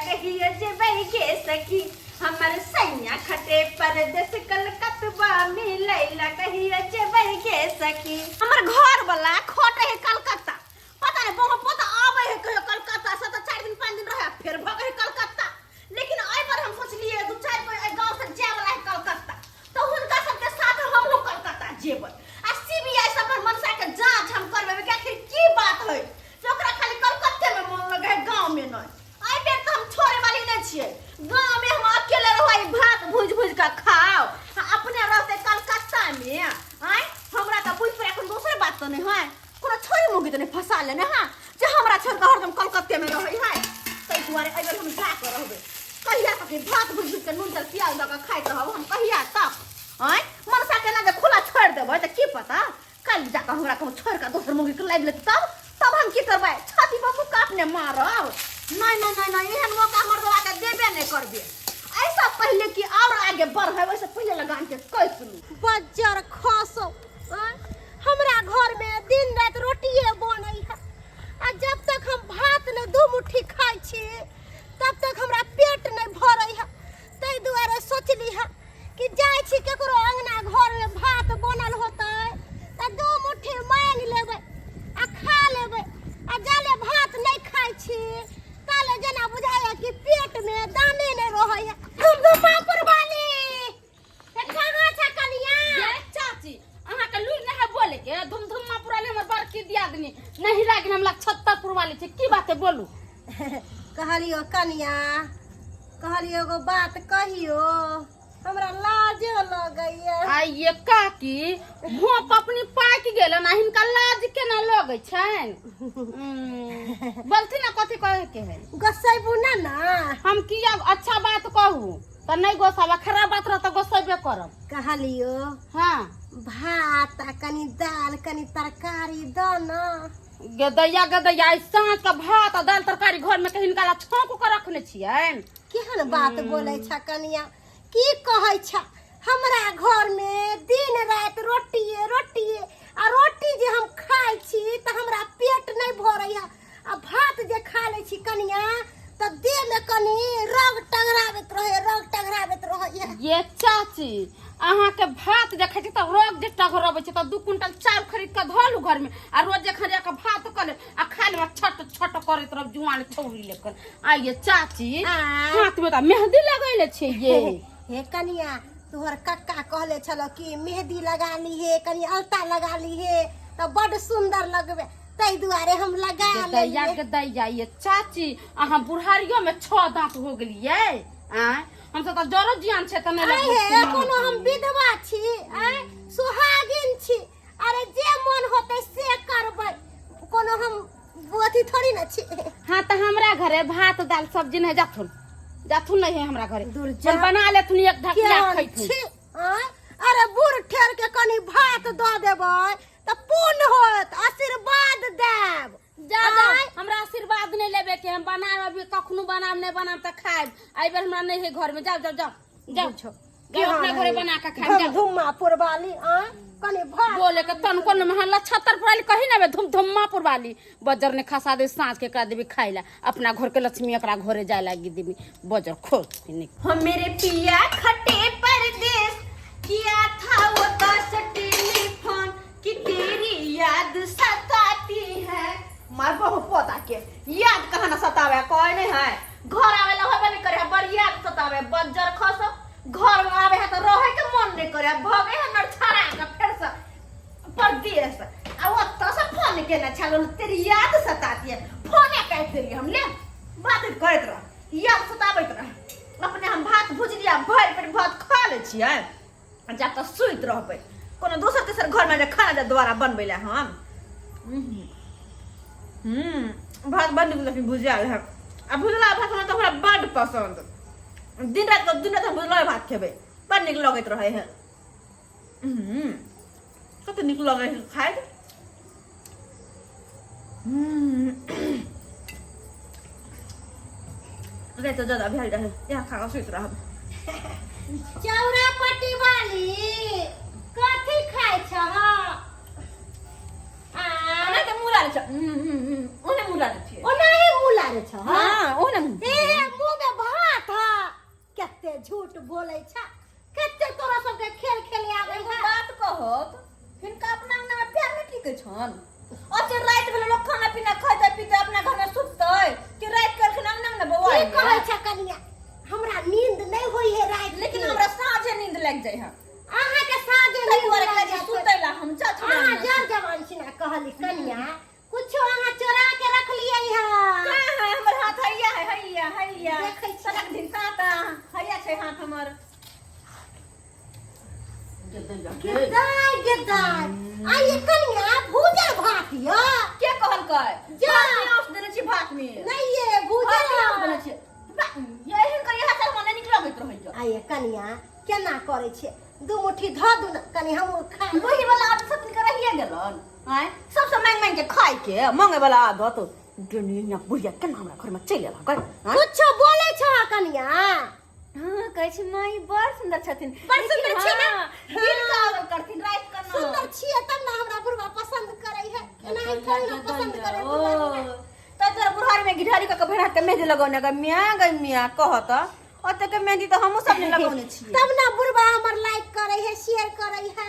कहियो जेबै गे सखी। हमर सैया खटे परदेस कलकतबा में लैला कहियो जेबै गे सखी। हमर घर वाला खटे है कलकत्ता, पता नहीं बहु पता आवे है कहियो कलकत्ता से, तो 4 दिन 5 दिन रहे फिर भगे है कलकत्ता। लेकिन एहि पर हम सोचलिए दू चार कोई एहि गांव से जाय वाला है कलकत्ता, तो हुनका सबके साथ हमहूँ कलकत्ता जेबै आ सीबीआई से अपन मनसा के जांच हम करबेबै कि आखिर की बात है जे ओकरा खाली कलकत्ते में मन लगे है, गांव में नहीं। एहि बेर तो हम छोड़े वाली नहीं छियै, गांव में हम अकेले रहबै, भात भूज भूज के खाओ आ अपने रहते कलकत्ता में। आँय हमरा तऽ बुझि पड़े कोनो दोसर बात तऽ नहि है, कोनो छोरी मुगी तऽ नहि फंसा लेने है जे हमरा छोड़ के हरदम कलकत्ते में रहै है। ताहि दुआरे एहि बेर हम जा कऽ रहबै। कहिया तक ई भात भूज भूज के नून तेल प्याज दऽ कऽ खाइत रहब हम, कहिया तक? आँय मनसा के ना जे खुला छोड़ि देबै तऽ की पता काल्हि जा कऽ हमरा कहूँ छोड़ि कऽ दोसर मुगी के लाबि लेत, तब तब हम की करबै? छाती पर मुक्का अपने मारब? नहीं नहीं नहीं नहीं, एहन मौका मर्दवा के देबे नहीं करबे। ऐसा पहले कि और आगे बढ़े वैसे पहले लगान के कैस लू। बज्जर खसो, आँय? हमरा घर में दिन रात रोटिए बनै है आ जब तक हम भात नहीं दू मुट्ठी खाइ छी तब तक हमरा पेट नहीं भरै है। ताहि दुआरे सोचली है कि जाइ छी केकरो अंगना घर में भात बनल होतै तऽ दू मुट्ठी मांगि लेबै आ खा लेबै। आ जाले भात नहीं खाइ छी ताले जेना बुझाइए कि पेट में दाने नहीं रहै है। धुमधुमापुर वाली कहाँ छ कनिया? ये चाची अहाँ के लूर नहीं है बोले के, धुमधुमापुर वाली हमर बड़की दियादनी नहीं लागिन हमरा छत्तरपुर वाली छै, की बात है बोलू? कहलियो कनिया, कहलियो एगो बात कहियो, हमरा लाजो लगैया। आइये काकी भोप अपनी पाकि गेल ना, हिनका लाज केना लगै छनि? बोलथिन ना कथी कहे के है? गोसैबू ना ना? हम किया अच्छा बात कहू तऽ नहि गोसाब, खराब बात रह तऽ गोसेबे करब। कहलियो हाँ भात आ कनी दाल कनी तरकारी द ना। गदैया गदैया आइ साँझ के भात आ दाल तरकारी घर में हिनका ला छौंक के रखने छियनि। केहन बात बोलै छ कनिया, की कहै छ? हमरा घर में दिन रात रोटिए रोटिए आ रोटी जे हम खाइ छी तऽ हमरा पेट नहीं भरै है आ भात जे खा लै छी कनिया तऽ देह में कनी रग टंगराबैत रहे, रग टंगराबैत रहे। ये चाची अहाँ के भात जे खाइ छी तऽ रग जे टघरबै छै तऽ 2 क्विंटल चाउर खरीद के धऽ लू घर में आ रोज जे खा के भात कऽ ले आ खा ले, छट छट करैत रहब जुआन छौरी लेकर। आ ये चाची हाथ में तऽ मेहंदी लगैले छै ये। हे कनिया तोहर कक्का कहले छलो कि मेहंदी लगा ली हे, कनी अलता लगा ली हे तऽ बड सुंदर लगबे, ताहि दुआरे हम लगा दैया लेलियै। के दैया ये चाची अहाँ बुढ़ारियो में 6 दांत हो गेलियै। आँय हम सब तऽ जरो जियान छै तऽ नहि आँय लगबै हे, छी। कोनो हम विधवा छी, आँय सुहागिन छी, अरे जे मन होतै से करबै, कोनो हम अथी थोड़ी ना छी। हाँ तऽ हमरा घरे भात दाल सब्जी नहीं, जाथुन जाथुन नहीं है हमरा घरे, दूर जा। अपन बना लेथुन एक ढकिया केहन खैथुन। छी, आँय? अरे बूढ़ ठेर के कनी भात दऽ देबै तऽ पुण्य होत, आशीर्वाद देब। जा जा, आँय? हमरा आशीर्वाद नहीं लेबे के, हम बनाब अभी कखनो बनाब नहीं बनाब तऽ खायब, एहि बेर हमरा नहीं है घर में। जाओ जाओ जाओ जाओ बुझो। जाओ अपना घरे बना के खायब, जाओ। धुमधुमा पुरवाली, आँय? कनी भात बोले के तन कोन में हल्ला छत्तर पुराली कही ना बे, धुमधुमा पुरवाली बजर ने खसा दे, साँझ के करा देबी खाइ ला, अपना घर के लक्ष्मी एकरा घरे जाय लागी देबी बजर खोल निक। हम मेरे पिया खटे परदेस किया था वो दस टेलीफोन कि तेरी याद सताती है। मार बहु पोता के याद कहाँ ना सतावे, कोई नहीं है घर आवे ला होबे नहीं करे, बड़ याद सतावे बज्जर खस घर में आवे है तो रहे के मन नहीं करे, भगे है नरछड़ा के फिर से परदेस आ ओतऽ से फोन केने छल तेरी याद सताती है, फोने काटि देलियै हम, ले बात करैत रह याद सताबैत रह। अपने हम भात भुजलिया भरि पेट भात खा लै छियै आ जाकऽ सुति रहबै, कोनो दोसर तेसर घरमे जे खाना जे दोबारा बनबै लए हम। भात बड़ नीक लेकिन भुजियाल है आ भुजला भात हमरा तऽ हमरा बड्ड पसन्द, दिन राति दिन राति हम भुजला भात खेबै, बड़ नीक लगैत रहै है। कते नीक लगै है खाइत। राति ज्यादा भेल रहै, इएह खा कऽ सुति रहब। चौरा पट्टी वाली कथी खाइ छह? आ ओना तऽ मुँह लाल छै, ओने मुँह लाल छियै। ओनाही मुँह लारे छह? हाँ, ओने मुँह। हे हे मुँह बोलै छ कते तोरा सबके खेल खेले आबै एगो है बात कहत हिनका अपना अंगना में प्यार नहीं टिकै छन अच्छा राति भेलै लोक खाना पीना खैतै पीतै अपना घर में सुततै कि राति के एखन अंगना में ने बौआ की कहै छ कनिया हमरा नींद नहीं होई है राति लेकिन के। हमरा साँझे नींद लागि जाइ है अहाँ के साँझे ताहि नींद दुआरे लागि कहै छी जायत। सुतै ला हम जा छी अहाँ जर जवान छी ना कहली कनिया कुछो अहाँ चोरा के रखलियै है कहाँ है हमर हाथ हैया है हैया हैया देखै छी। सड़क दिन काता हैया छै हाथ हमर गेदाय गेदाय आइए कनिया भूजल भात य के कहलकै जा। प्याज देने छी भात में नहीं ये भूजल प्याज देने छी एहन कर इएह सब हमरा नीक लगैत रहैया आइए कनिया केना करै छियै दू मुट्ठी धऽ दू ने कनि हमहूँ खा लेब। लोही वाला आदत सब तिनका रहिए गेलन आँय सबसे मांगि मांगि के खाय के मांगे वाला आदत दुनिया बुढ़िया केना हमरा घर में चलि एला गै आँय? कुछो बोलै छह कनिया हाँ कहै छी माई बड़ सुंदर छथिन बड़ सुंदर लेकिन छी ने? हाँ, दिन के आवल करथिन राति के न सुंदर छियै तब ने हमरा बुढ़वा पसंद करै है एना ही थोड़ी ने पसंद करै ओ बुढ़वा तऽ तोरा बुढ़ार में घिढारी कऽ के भेड़ा के मेहंदी लगौने गे मियाँ गे मियाँ कहत ओते के मेहंदी तऽ हमहूँ सब ने लगौने छियै तब ने बुढ़वा हमर लाइक करै है शेयर करै है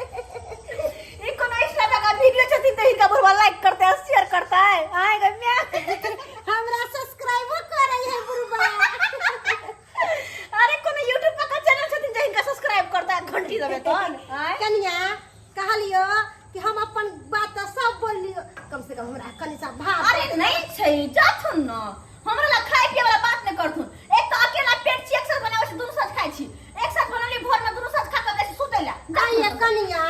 ई कोनो इंस्टा का वीडियो छथिन तऽ हिनका बुढ़वा लाइक करते और शेयर करता है आए गे मियाँ हमरा सब्सक्राइबो करै है बुढ़वा अरे कोनो यूट्यूब पर का चैनल छथिन जे हिनका सब्सक्राइब करता है घंटी दबे तहन आँय कनिया कहलियो कि हम अपन बात तऽ सब बोललियो कम से कम हमरा कनि सा भात अरे नहीं छै जाथुन न हमरा ला खाय पिए वाला बात नहीं करथुन एक तो अकेला पेट छी एक साथ बनाबै छी दुनू साथ खाय छी एक साथ बनौली भोर में दुनू साथ खा के जाइ छी सुतै ला आइए कनिया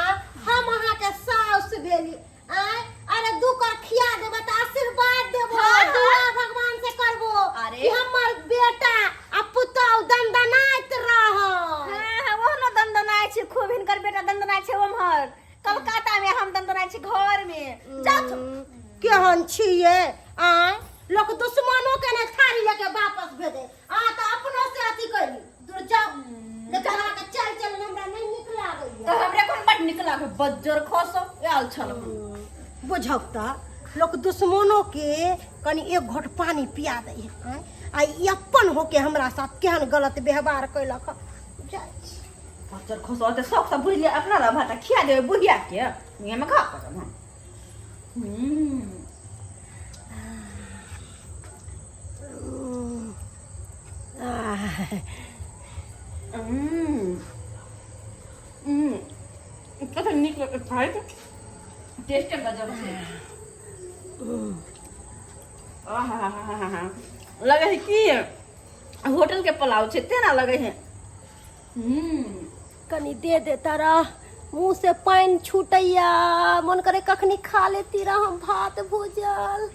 हम अहाँके साउस भेली आय अरे दू कर खिया देबो तऽ आशीर्वाद देबो हाँ, हाँ। दुआ भगवान से करबो अरे। कि हमर बेटा आ पुतहु दनदनाइत रह हाँ हाँ ओहनो दनदनाय छै खूब हिनकर बेटा दनदनाय छै ओम्हर कलकत्ता में हम दनदनाय छी घर में जाथुन केहन छियै आय लोक दुश्मनो के ने थारी लेके वापस भेजे आ तऽ अपनो से अथी करी दूर जाओ लेकिन अहाँके चल चल हमरा नहि नीक लागैया तऽ हमरे कोन बड नीक लागे बज्जर खसो आयल छल बुझब तऽ लोक दुश्मनो के कनि एक घोट पानी पिया दै है आँय? आ ई अपन होके हमरा साथ केहन गलत व्यवहार कैलक हँ। जाइ छी। बज्जर खसो तऽ शौक से बुझलियै अपना ला भात खिया देबै बुढ़िया के मुँह में खा करब हम कते नीक लगै खाइत टेस्टे गजब छै आहाहाहा लगे है की होटल के पुलाव छै तेना लगे है कनि दे दे तारा मुंह से पानि छूटैया मन करे कखनी खा लेती रह हम भात भूजल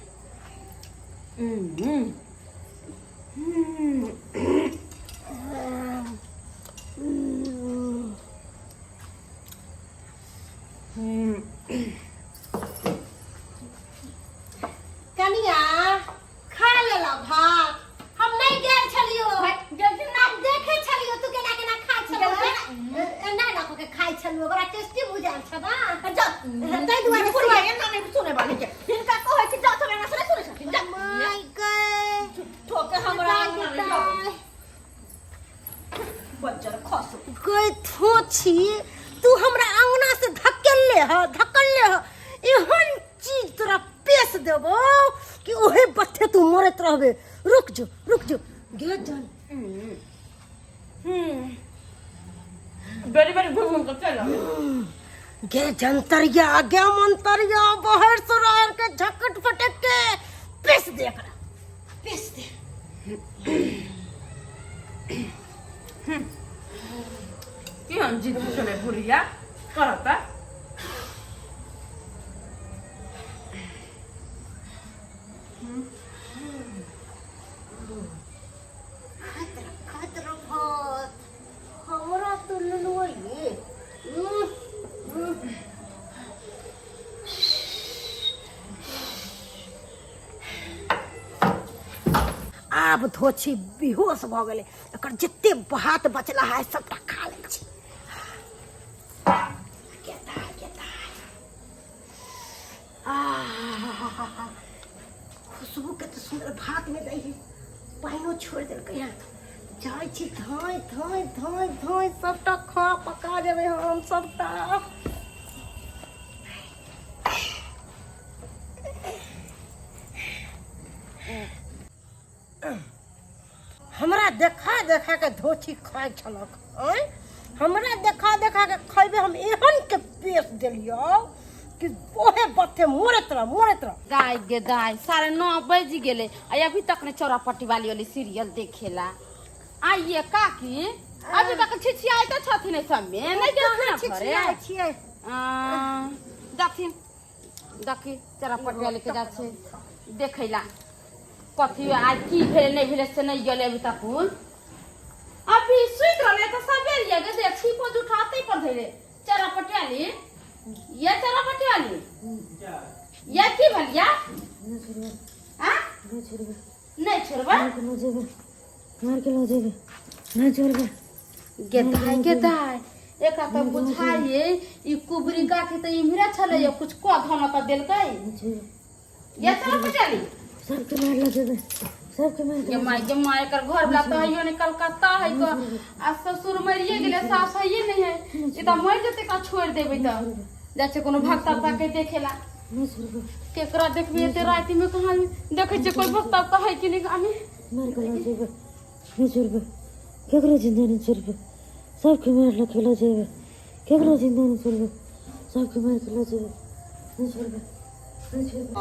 कनिया खा लेला भात हम नहीं गेल छलियो हम देखे छलियो तू केना केना खाइ छलो एना एना कऽ के खाइ छलो बड़ा टेस्टी बुझायल छ ना ताहि दुआरे बुढ़िया एना नहि सुनै वाली के हिनका कहै छी जाउ तऽ एना से नहि सुनै छथिन जा माय गे ठोके हमरा अंगना मे जाउ। बज्जर खसो गै थोछी तू हमरा अंगना से धकेलले ह धकेलले ह एहन चीज तोरा पेश देबो कि ओहे बथे तू मरत रहबे रुक जो रुक जो गे जान बेरी बेरी घूम घूम के चल गे जंतरिया गे मंतरिया बाहर से रह के झकट फटक के पेश दे एकरा पेश दे केहन जिद छलै बुढ़िया करता खाइत रह भात हमरा तो लुलुआइए आब धोछी बेहोश भऽ गेलै एकर जते भात बचला है सबटा खा लै छी गेता गेता आहा खुशबू के तऽ सुन्दर भात में दै है पानिओ छोड़ि देलकै हँ जाइ छी धाँइ धाँइ धाँइ धाँइ सबटा खा पका जेबै हम सबटा। हमरा देखा देखा के धोती खाइ छलक। आँय, हमरा देखा देखा के खैबे, हम एहन के पेश देलियौ कि ओहे बथे मरैत रह मरैत रह। गाय गे दाय, 9:30 बज गेलै आ अभी तक ने चौरापट्टी वाली वाली सीरियल देखेला। आइए काकी, अभी तक छिछियाइ तऽ छथिन एहि सबमे, नहि गेलखिन हँ घरे? छिछियाइ छियै। आ, जाथिन देखी चौरापट्टी वाली के जाइ छै देखैला, कथी आइ की भेलै नहि भेलै से नहि गेलै अभी तक। अभी सुति रहलै तऽ सबेर ये गे, देख छिपो जुठाते पर धैले। चौरापट्टी वाली, ये चौरापट्टी वाली, ये की भेल या? आ नहि छोड़बै? मार के लऽ जेबै, नहि छोड़बै। गे दाइ गे दाइ, एकरा तऽ बुझाइए ई कुबरी गाछी तऽ इम्हरे छलै, कुछ कऽ धन तऽ देलकै। ये चौरापट्टी वाली, सबके मार लऽ जेबै, सबके मार गे माय गे माय, एकर घर वाला तऽ हइयो ने, कलकत्ता है क, आ ससुर मरिए गेलै, सास हइये नहि है, ई तऽ मरि जेतै। का छोड़ि देबै तऽ जाइ छै कोनो भक्ता उक्ता के देखेला। नहि छोड़बै। केकरा देखबी एते राति में? कहाँ देखै छियै कोई भक्ता उक्ता है कि नहि आमी। मार के लऽ जेबै, नहि छोड़बै, केकरो जिंदा नहि छोड़बै, सबके मार लऽ के लऽ जेबै, केकरो जिंदा नहि छोड़बै, सबके मार के लऽ जेबै, नहि छोड़बै, नहि छोड़बै।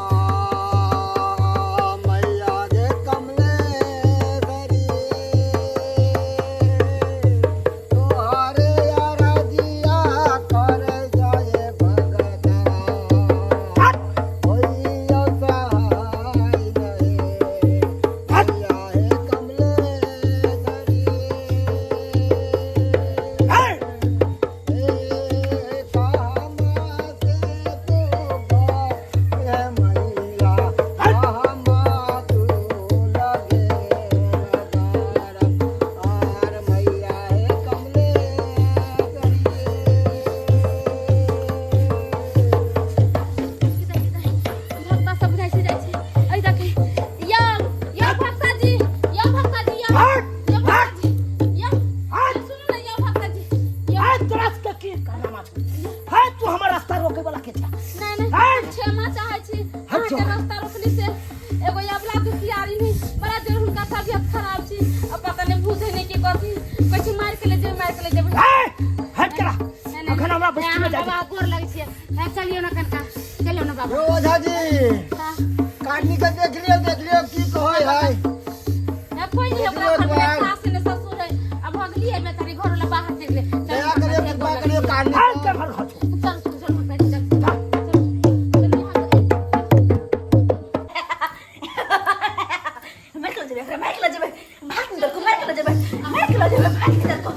मैया गे कमलेश्वरी, तोहरे अरजिया कर जाए भगता, होइयो सहाय नहीं। मैया हे कमलेश्वरी, हे कहमा से तू हे मैया, कहमा तू लगे नगर आर, मैया हे कमलेश्वरी। भक्ता सब बुझाइ छै जाइ छै। एहि देखी यौ, यौ भक्ता जी, यौ भक्ता जी, यौ, यौ भक्ता जी, यौ, सुनू ने यौ भक्ता जी, यौ। है तोरा के की करना छौ? है तू हमर रास्ता रोके वाला के छा? नहि नहि, है? क्षमा चाहै छी अहाँके जाउ। रास्ता रोकली से। एगो अबला दुखियारी नहीं, बड़ा जोर हुनका तबियत खराब छी आ पता नहि भूत है नहि के कथी, कहै छै मारि के ले जेबै, मारि के ले जेबै। है हट करा। नहि, नहि, अखन हमरा बस्ती में अहाँ जाय। बाबा गोर लगै छियै। हे चलियौ ने कनका, चलियौ ने बाबा। यौ ओझा जी, हाँ। काटनी के देख लियौ, देख लियौ की कहै है। हे कोई नहीं, ओकरा देखियौ घर में एक बार। सास ने ससुर है, अब भगली है बेचारी, घर वाला बाहर चलि गेलै। चलू, दया करियौ, कृपा करियौ काटनी। हट के घर घर छौ। चल चल चल चल चल चल, यहाँ से। मार के लऽ जेबै एकरा, मार के लऽ जेबै, भाग निकल को, मार के लऽ जेबै, मार के लऽ जेबै, भाग निकल को।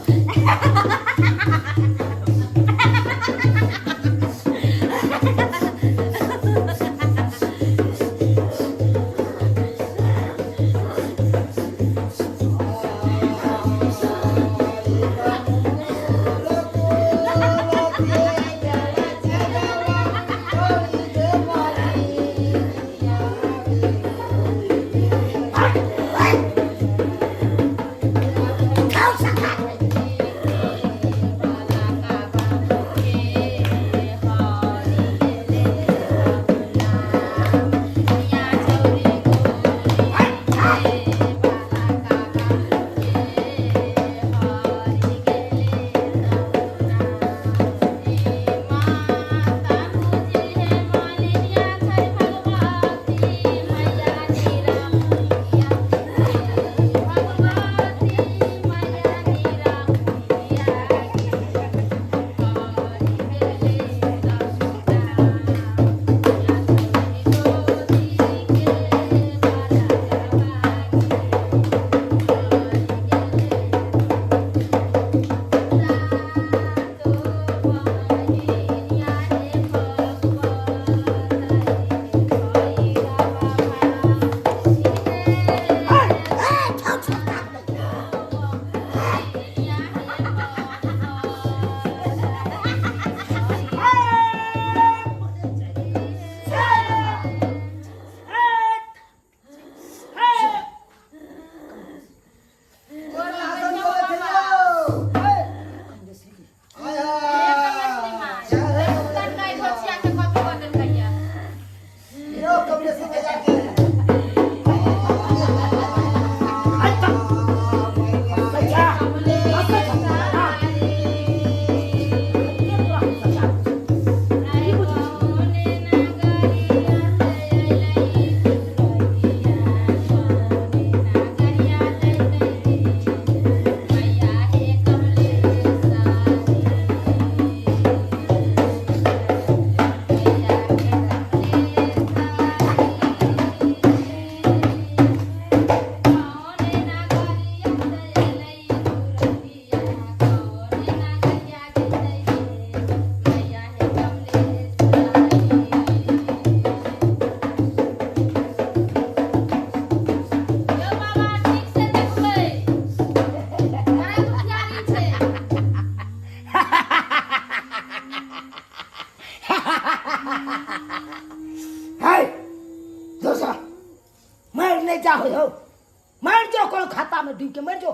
मर जो कोनो खाता में डूब के मर जो।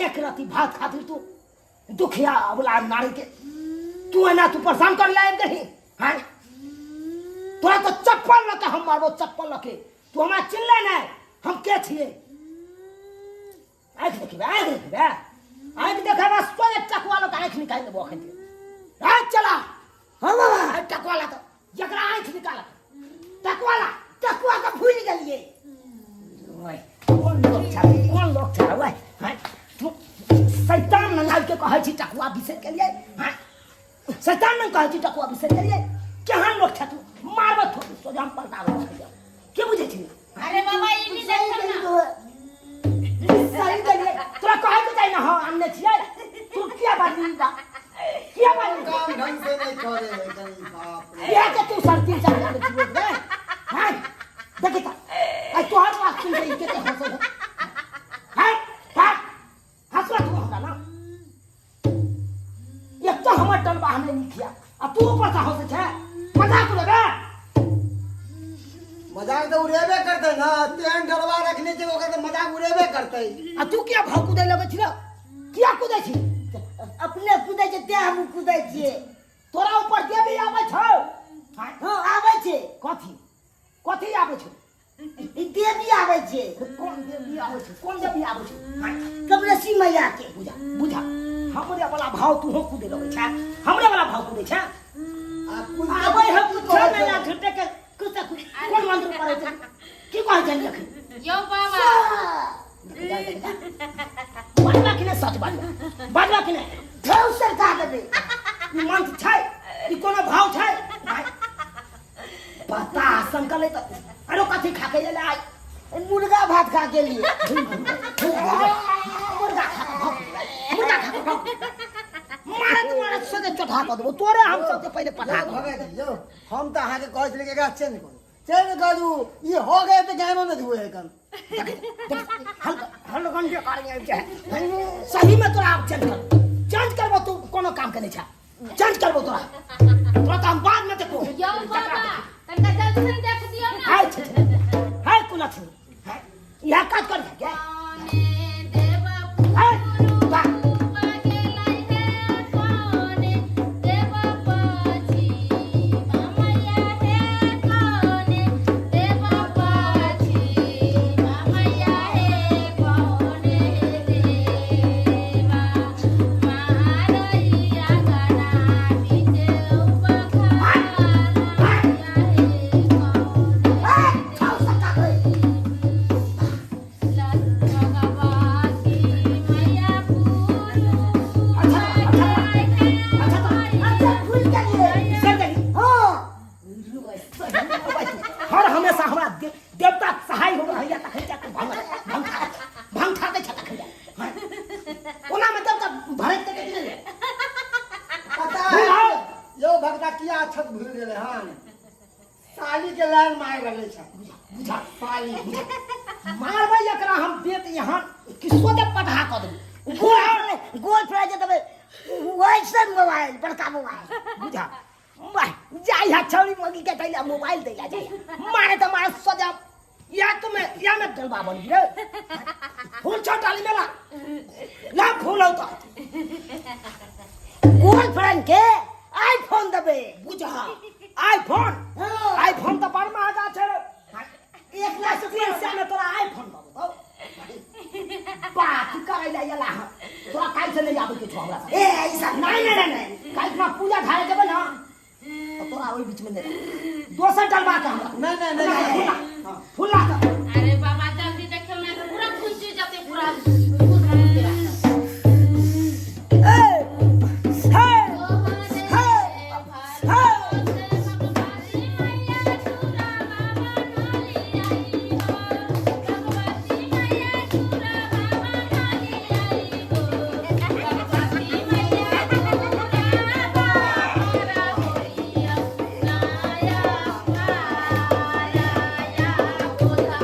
एक रति भात खातिर तू दुखिया अबला नारी के तू एना तू परेशान कर लायब गही। हाँ तोरा तो चप्पल लके हम मारबो, चप्पल लके। तू हमरा चिल्ले नहीं, हम के छिए? आँख देखबे, आँख देखबे, आँख देखेबा सोझे टकवा लोग आँख निकालि देबो अखन। आँख चला। हाँ बाबा। टकवा ला तो जकरा आँख निकाल टकवा ला। टकवा के भूल गेलिए। ओए कोन लोग छै, कोन लोग छै? ओए हाँ तू शैतान नंगाल के कहै छी टकवा बिसरि गेलिए। हाँ शैतान नंग कहै छी टकवा बिसरि गेलिए। केहन लोग छै तू? मारबो थोड़ी सोझे हम पलटा देबो। के बुझै छी? अरे बाबा ई नहीं देखल ना। सही गेलिए तोरा कहै के चाही ना। हाँ आनने छियै। तू किया बाजली बा, किया बाजली? काम ढंग से नहीं करे है कहीं, बाप रे। किया के तू सरती चल जाने छी रे? हां देखी त आई तोहर बात सुन के के हंसै है। हां हां हंसवा तू हमरा ना। एक तो हमर टलबा हमें नहीं खिया आ तू ऊपर से हंसै छै। मजाक उड़ेबे? मजाक तो उड़ेबे करते ना, तेहन डरवा रखने छै ओकर तो मजाक उड़ेबे करते। आ तू किया भाव कुदै लगै छी रे? किया कुदै छी? अपने कुदै छै तें हमहूँ कुदै छियै। तोरा ऊपर देवी आबै छौ? हाँ आबै छै। कथी कथी आबै छौ? ई देवी आबै छै। कोन देवी आबै छौ? कोन देवी आबै छौ? कमलेशी मैया के। बुझा बुझा, हमरे वाला भाव तू हो कुदे लगै छै, हमरे वाला भाव कुदै छै। आ कुछ आबै है की कुछ कहै नहि छै? झूठे के कुछ कुछ कोन मंत्र पढ़ै छै? की कहै छै अखन? यौ बाबा बाजबा कि नहि? सच बाजबा, बाजबा कि नहि? ढेउ सरका देबै। ई मंत्र छै? ई कोनो भाव छै? पता संकल त अरे कथी खा के एलै आइ? मुर्गा भात खा के लिए। मुर्गा खा के भाव, मुर्गा खा के भाव। मारत मारत सोझे चढ़ा कऽ देबो तोरे हम सबसे पहिले पठा देबो। भगत जी, यौ, हम तऽ अहाँके कहै छलियै कि एकरा चेंज करू, चेंज करू। ई हो गए तऽ गायनो नहि धुए एखन। हलगंडे कार्य आबि जाइ सही में। तोरा आब चेंज कर, चेंज करबो। तू कोनो काम के नहीं छै, चेंज करबो तोरा। तोरा तऽ हम बाद में देखबो। यौ बाबा तनका जल्दी से देख दियौ ना। हाय छै हाय कोना छै? हाय इएह काज कर के कोने देव हाय बा गेलै हे, कोने देव पाछी मैया हे, कोने देव पाछी मैया हे, कोने देवा मारैया गना बीच उपखारा हे, कोने खाओ सका गई। भगवती मैया पुरु। अच्छा अच्छा अच्छा तो अच्छा भूल गेलिए। सर गई। हाँ हर हमेशा हमरा देवता सहाय हो रहैया तखन जा के भंग भंग खा भंग खा दै छै तखन जा। ओना में देवता भरैत के नहि। पता है यौ भगता किया छत भूल गेलै हन? साली के लाइन मारि रहले छै। बुझा साली मारबै एकरा हम बेत यहाँ कि सोझे पढ़ा कऽ देबै। गोल गोल फ्राई जे देबै वैसन मोबाइल, बड़का मोबाइल। बुझा वाह जाइ है छौरी मगी के दैला मोबाइल दैला जाइ मारे त मारे सजा या तुम्हें या में डलबा बन रे। फूल छौ डाली मेला ला फूल हौ त गोल फ्रेंड के आईफोन देबै। बुझा आईफोन? हाँ। आईफोन त बड़ महंगा छै रे। 1 लाख रुपया से में तोरा आईफोन देबो। बात करै ला एला हन तोरा काल्हि से नहीं आबै के छौ हमरा से। ए ऐसा नहीं नहीं नहीं नहीं, काल्हि खुना पूजा ढारे जेबै ना तऽ तोरा ओहि बीच में नहीं रहबो। दोसर डलबा के हमरा नहीं नहीं नहीं नहीं। फूला फूला के। अरे बाबा जल्दी देखियौ ना, पूरा खुशी जते पूरा खुश रहते। ए हे हे हे Yeah.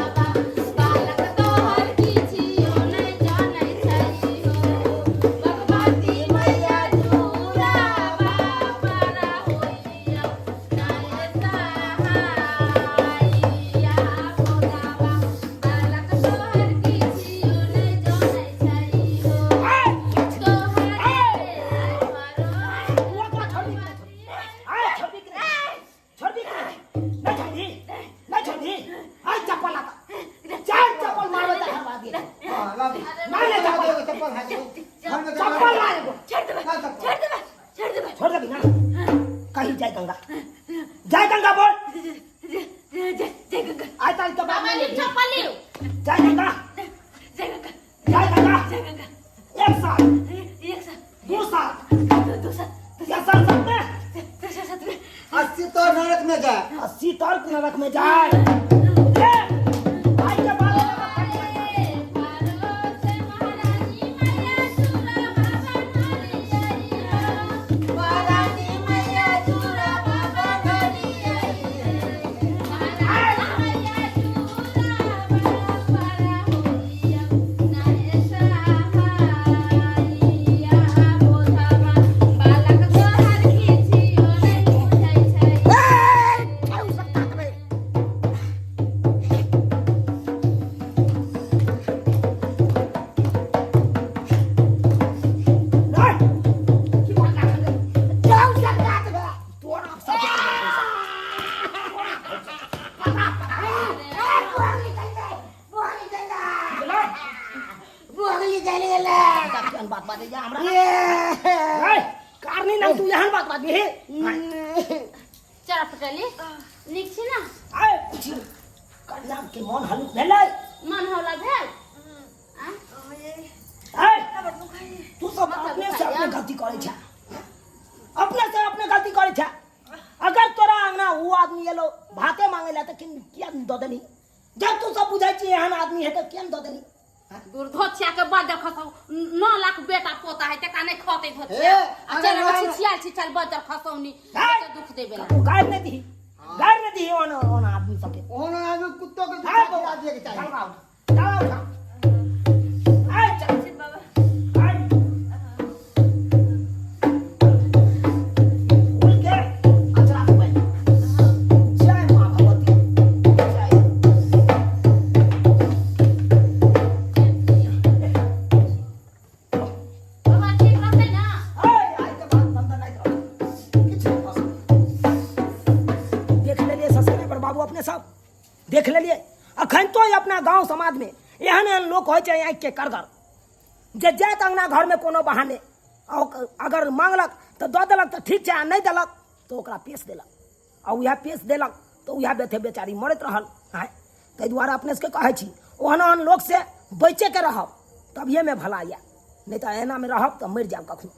के हां ला ना ले चप्पल। एगो चप्पल है घर में चप्पल ला एगो छोड़ देबै ला चप्पल। छोड़ देबै छोड़ देबै छोड़ देबी ना कहीं जय गंगा जय गंगा बोल जय जय जय गंगा आइ ताल तो बाबा लिख चप्पल लियो जय गंगा जय गंगा जय गंगा जय गंगा एक साल एक साल दू साल दू दू साल या साल सात में दू साल सात में 80 तो नरक में जाए 80 तर्क नरक में जाए ए, भाई के बाल महारानी मैया चूड़ा बाबा नली ए, क्यों सकता तुम्हें? नहीं, की बात कर रहे? क्यों सकता तुम्हें? तोरा सब केहन बात बाजै या हमरा ए, कारनी ना तू एहन बात बाजबी हे चल पटली नीक छी ना आय छी कन्या के मन हलुक भेलै मन हौला भेल आय तू सब अपने से अपने गलती करै छै अपने से अपने गलती करै छै अगर तोरा अंगना ऊ आदमी एलो भाते मांगे ला तऽ किन किया दऽ देली जब तू सब बुझै छी एहन आदमी है तऽ किया दऽ देली दुर्धोचिया के बड़ खसौ 9 लाख बेटा पोता है तका नहीं खते धोचिया हे, आ चल अगर छिछिया छिछल बजर खसौनी हे। दुख देबे ला ककरो गारि नहि दही गारि नहि दही ओन ओन आदमी सबके ओहन आदमी कुत्तो के आय जूता बौआ खिला दिए के चाही चल आओ चल आओ आय चल आय खोल के अचरा के बैठ जय माँ भगवती जय बाबा ठीक रहतै ना आय आय के बाद बंद नहीं करो किछु नहीं भऽ सकैए। देख लेलिए सब्सक्राइबर बाबू अपने सब देख लेलिए अखन तो अपना गांव समाज में एहन एहन लोक होइ छै आँखि के करगर जे जाइत अंगना घरमे कोनो बहाने आ अगर मांगलक तऽ दऽ देलक तऽ ठीक छै आ नहि देलक तऽ ओकरा पेश देलक आ उएह पेश देलक तऽ उएह बेथे बेचारी मरैत रहल आँय ताहि दुआरे अपने सबके कहै छी ओहन ओहन लोकसँ बचिके रहब तभिएमे भला यऽ नहि तऽ एनामे रहब तऽ मरि जायब कखनो।